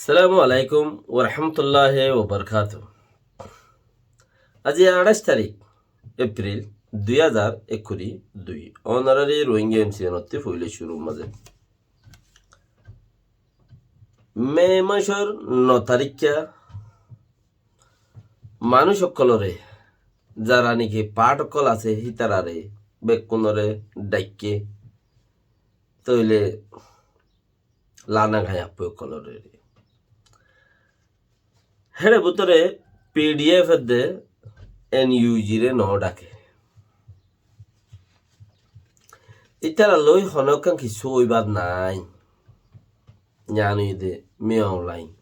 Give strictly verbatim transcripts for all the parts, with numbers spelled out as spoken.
Assalamu alaikum warahmatulláhi wabarakátuhu. Aijja añçáic tarík Epril dui házar ekkuri dui. Ónorari Rohingya M C N ottú foila cúrur mazé. Me macór no taríkka manúic ókkolóre, zara niki part ókkol asé, hítarare bekkúnore dhaikké, tóile lana gai appú ókkolóre. Héçe bútore P D F edde N U G re no dhaké. Ítara loi honókkan kissú óibar nái. Ñián óiye de Min Aung Hlaing.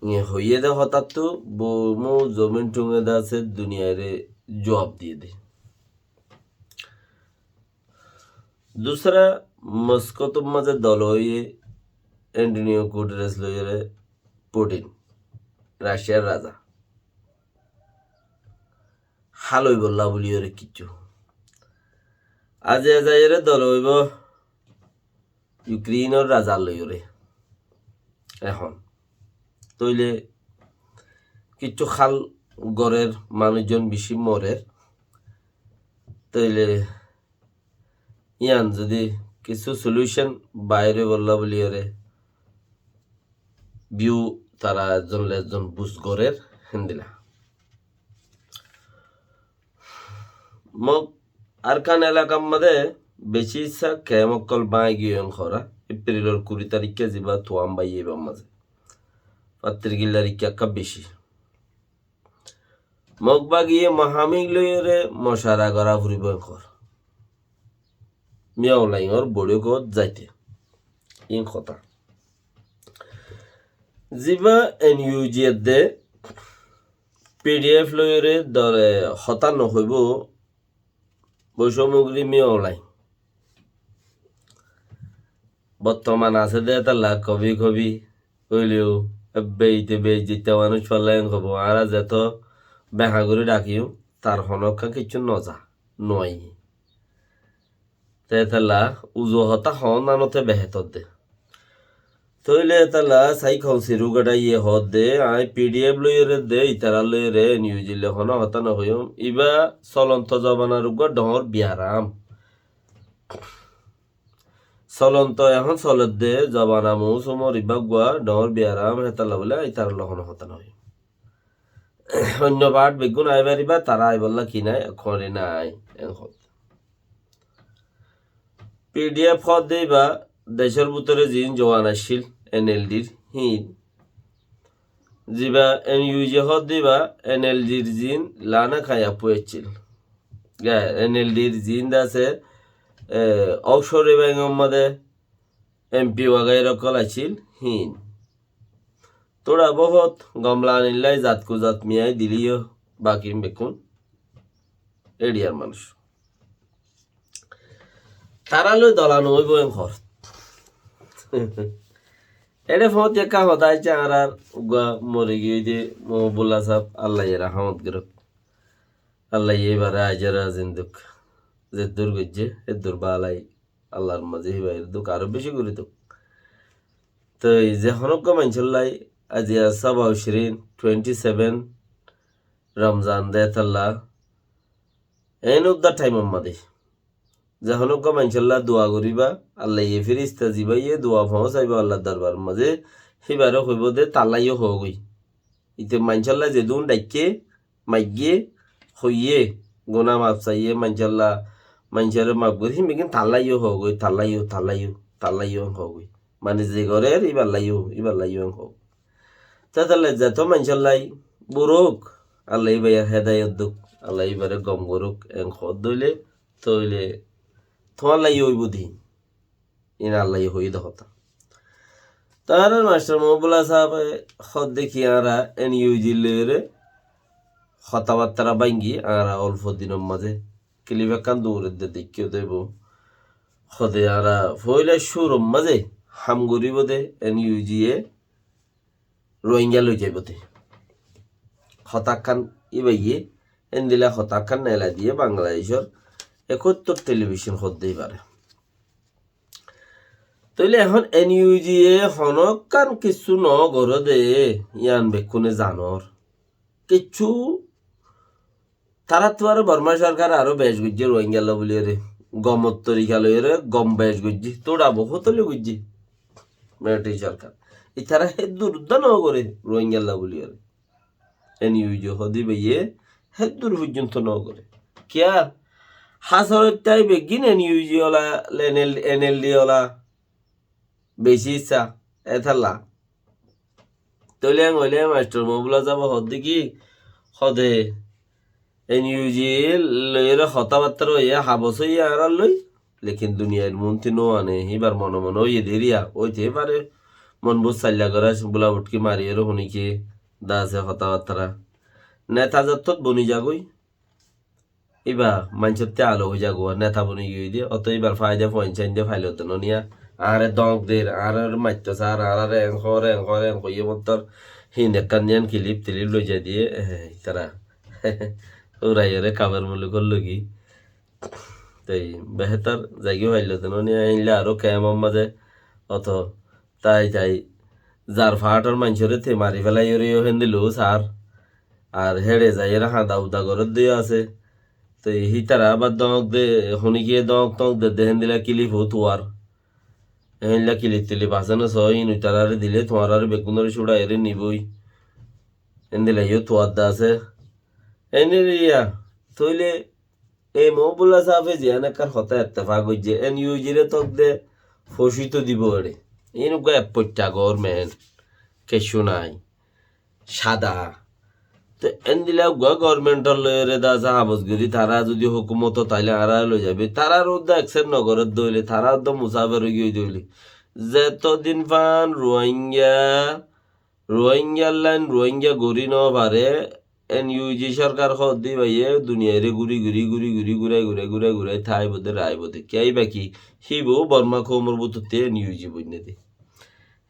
Ñe hoiyé de hotáttu boumú zobin thungé de asé, duniyaire juab diyé de. Dusra, Moskót mazé dol óiye Antonio Guterres loiyóre Putin, Raciyar raza. Hál óibolla buliyóre kiccú. Aijja zaiyóre dol óibo Yukréinor raza loiyóre. Ehón. Tóile kiccú hál gorér, manúic zon bicí morér. Tóile yían zodi kissú solution bair óibolla buliyóre view tara ezzon le ezzon buz gorér héndilla. Mog Arkan elakar mazé bicí issá kemp ókkol báñgi giyé en hoór, Eprilor kuri taríkka zibá tuam báiye ibár mazé. Fattir gillar ikká ekká bicí. Mog bagiye Mohamik loiyóre mocara gorá foribó en hoór. Min Aung Hlaingor boiçókot zaite. Iín hotá. Zibá N U G edde P D F loiyóre dole hotá no hoibó, boicómogri Min Aung Hlaing. Bottoman asé de étalla kobi kobi óileyo, ebbe ite be jitta manúic falla en hobo, añára zeto beha gorí dhakiyum, tar honókka kiccú no za, no aiyé. Te étalla uzu hotá hoón nanote behetor de. Tóile étalla sai housir ugaçaiye hoódde, aññí P D F loiyóre de, itará loiyóre, N U G le honó hotá no hoiyum. Ibá solonto zobanar uggúa dhoóñr biyaram. Solonto ehón soledde zobana mousumor ibá uggúa dhoóñr biyaram, hétalla bóli aññí itará loi honó hotá no hoiyum. Oinno part beggún aái faribá, tará aibólla ki nái, hoóri nái, en hoódde. P D F hoódde ibá decór bútore ziín zowán accíl, N L D r híin. Zibá N U G hoódde ibá N L D r ziín lana kaiyappú accíl. Ga, N L D r ziín de asé, e, Oksori Bengor mazé M P wagaira ókkol accíl, híin. Tóra bohót gomla anillái zat ku zat miyai dilíyo baki bekkún eriyar manúic. Tará loi dola no óibo en hoór. Eçé foóñti ekká hotá aiccé, añárar uggúa mori giyé de Mohibullah sáb, Allaye rahámot gorók. Allaye íbaré aijjó zinduk. Zeddúr goijjé, eddúr bálai. Allar mazé híba ir duk, aró beci gorí duk. Toi ze honó uggúa maincóllai aijja sába ucrín, twenty seven Ramzan de étalla, en udda thaimor mazé ze honó uggúa maincólla dua goríba, Allaye firista zibáye dua foóñsaiba Allar dorbaror mazé, híbaré hoibó de tallá yó hoógoi. Ite maincólla zedún dhaikké, maiggé, hoiyé, guná maf saiyé, maincólla, maincóre maf gorí, hín beggín tallá yó hoógoi, tallá yó, tallá yó, tallá yó hoógoi. Mani ze gorér, íballá yó, íballá yó hoógoi. Tétalla zeto maincóllai burók, Allaye íbayar hédayot duk, Allaye íbaré gom gorók, en hoódde óile, tóile tuáñlla yó óibo de. Iín Allaye hoiyé de hotá. Te añárar mastor Mohibullah sábe hoódde ki añára N U G loiyóre hotábattára báñgi añára olfo dinor mazé kilif ekkán duñr edde deikkó de ibá. Hoódde añára foóila cúrur mazé ham goríbo de N U G ye Rohingya loi zaibóu de. Hotákkan íbayé endilla hotákkan neelai diyé Bangladecór ekóttor telibicon hoódde íbaré. Tóile ehón N U G e honókkan kissú nogoré dé, yían bekkúne zanor. Kissú taráttu aró Bormá sorkar aró bec goijjé Ruáingalla buliyóre. Gomor torika loiyóre gom bec goijjé. Tóra bohótole goijjé. Militari sorkar. Itará héddur uddá nogoré Ruáingalla buliyóre. N U G hodí baiye héddur foijjonto nogoré. Kiyá? Hásorottái beggín N U G ola, N L D ola, beci issá, étalla. Tóile en óile mastor Mobula sábe hoódde ki, hoóde N U G loiyóre hotábattára óiye, habos óiye añárar loi, lekin duniyair muúntu no ane, híbar mone mone óiye deriya, óite fare, mon bút sailla gorá, bula butki mariyóre honíkiye dase hotábattára. Neta zottót boni zagói, íba maincótte alo ói zagói, neta boni giyói de, óto íbar faida fuain sain de failot de no niya. Añáre dóñk der, añáre maitto sar, añáre en hoór, en hoór, en hoiyé mottor, híin ekkán diyan kilip tilip loi zai diye, eh, itará. Uraiyóre kaber muluk ór logi. Toi behétor zaigói failló de no niya, héinle aró kemor mazé óto tai tai zar faátor maincóre te mari félaiyóre yó héndilla sar. Ar héçe zaiyóre hañda uda gorédde yó asé. Toi hítara abar dóñk de, honíkiye dóñk tóñk dedde héndilla kilif ó tuar. Héinla kilif tilif asé né soó, híin itaráre dile tuáñráre beggúnore cúçaiyóre nibói. Héndilla yó tuar de asé. Héndilla, tóile E Mohibullah sáfe ziyán ekkán hotá ettefak óiye, N U G re tók de fosít dibo ére. Iín uggúa ek foittá gorment, kessú nái, sáda. Te endilla uggúa gormentor loi ére de asé habos gorí, tará zodi hókumot ó taile añára loi zaibo. Tarár uddá eksep no goré de óile, tará uddá musáfer ói giyé de óile. Zeto din fán Ruáinga Ruáingar lain Ruáinga gorí no fare, N U G sorkar hoódde íbaye duniyaire gúri gúri, gúri gúri, gúrai gúrai, gúrai gúrai táibo de, raibo de. Kiyá íba ki? Híbo Borma koumor bútotte N U G boinné de.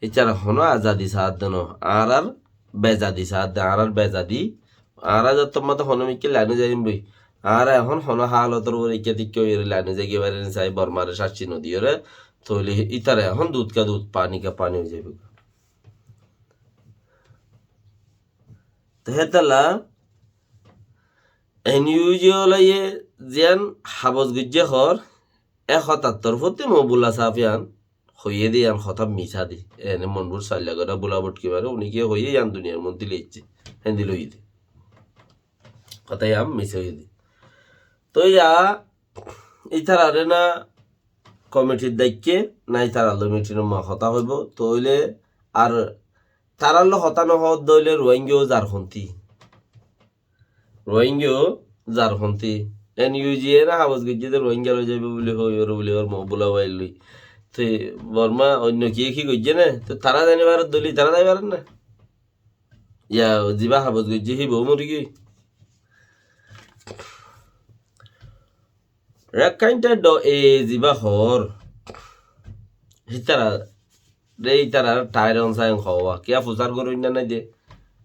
Ítará honó azadi saádde no, añárár bezadi saádde, añárár bezadi, añára zottót mate honó mikká laine zaiyum boi. Añára ehón honó hálotor uore ikká tikká óiyore laine zaigói fari no sai, Bormare cácci no diyóre, tóile ítará ehón dud ka dud, pani ka pani ói zaibo. Te hétolla N U G olaye ziyán habos goijjé hoór, e hotattor foti Mohibullah sáf yían hoiyé de yían hotá misá de. Ene monbur sailla gorá bula botki mare, uni kiyé hoiyé yían duniyar muúntu loiccé. Héndilla óiye de. Hotá yían misá óiye de. Toi yá ítarare na komitir daikké, na ítarar loi mitinor ma hotá hoibo, tóile ar tarar loi hotá no hoódde óile Ruáinga ó zarhonti. Ruáinga ó zarhonti. N U G e na habos goijjé de Ruáinga loi zaibo buli hoói, óre buli hoór Mohibullah báir loi. Te Borma oinno kiyé ki goijjé né? Te tará zai no faredde óile tará zai farer na? Yá zibá habos goijjé híba ó mori giyói. Rakkhain Thaiddo e zibá hoór, hítara re ítara Thair Aung San hoówa, kiyá fusár goróinna nái de.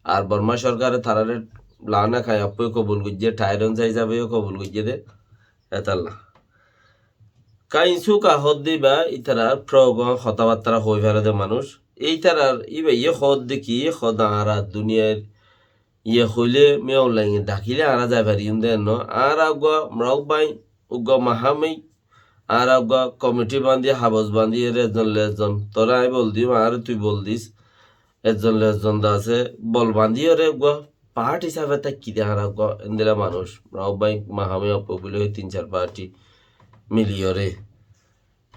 Ar Borma sorkare tarare laana kai appói kobul goijjé, Thair Aung San hísabe yó kobul goijjé de. Hétolla. Kain Suka hoódde íba, ítarar program hotábattára hoói fare de manúic. Ítarar íba yó hoódde ki, hoódde añára duniyair iye hoilé Min Aung Hlaing e dhakilé añára zai fariyum de enno. Añára uggúa Mrauk Bain, uggúa Mahamei, añára uggúa komiti bandi, habos bandi ere ezzon le ezzon. Tore añí bol diyum, añáre tui bol dis. Ezzon le ezzon de asé, bol bandi ere uggúa part hísabe táikki de añára uggúa endilla manúic. Mrauk Bain, Mahamei, Oppo buli hoi tin sar parti miliyóre.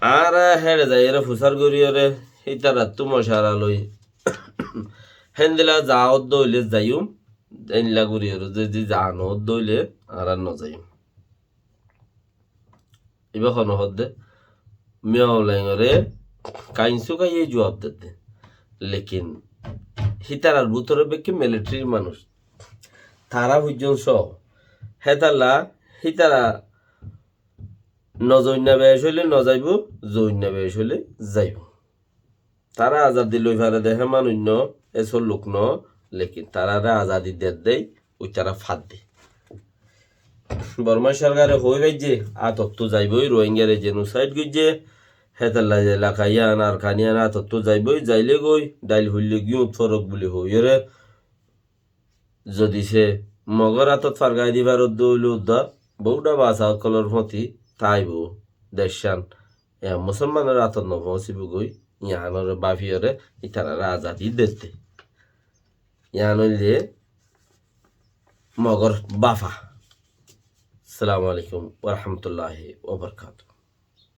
Añára héçe zaiyóre fusár goríyore, hítarattú mocara loi. Héndilla za ódde óile zaiyum, éilla goríyore zodi za no ódde óile añára no zaiyum. Ibá hone hoódde, Min Aung Hlaing ore Kain Suka ye juab dedde. Lekin hítarar bútore bekkí militarir manúic. Tará foijjon só. Hétalla hítara no zoinna bec óile no zaibo, zoinna bec óile zaibo. Tará azadi loi fare de hé manúic no, e solluk no, lekin taráre azadi dedde, uitará fadde. Borma sorkare hoi faijje, atottú zaiboi, Rohingyare jenosaid goijje, Hétolla ze elaka yían Arkan yían átottú zaibói, zailé goi, dhail hoillé giyót forok buli hoiyóre, zodi se Mogor átot fargai di faroddé óile uddá bouçá basa ókkolor fóti táibo decán. Yían Musolmanor átot nofoóñsibói, yíanoré báfiyóre ítararé azadi dedde. Yían óilde Mogor báfa. Assalamu alaikum wa rahmatullahi wa barakatuhu.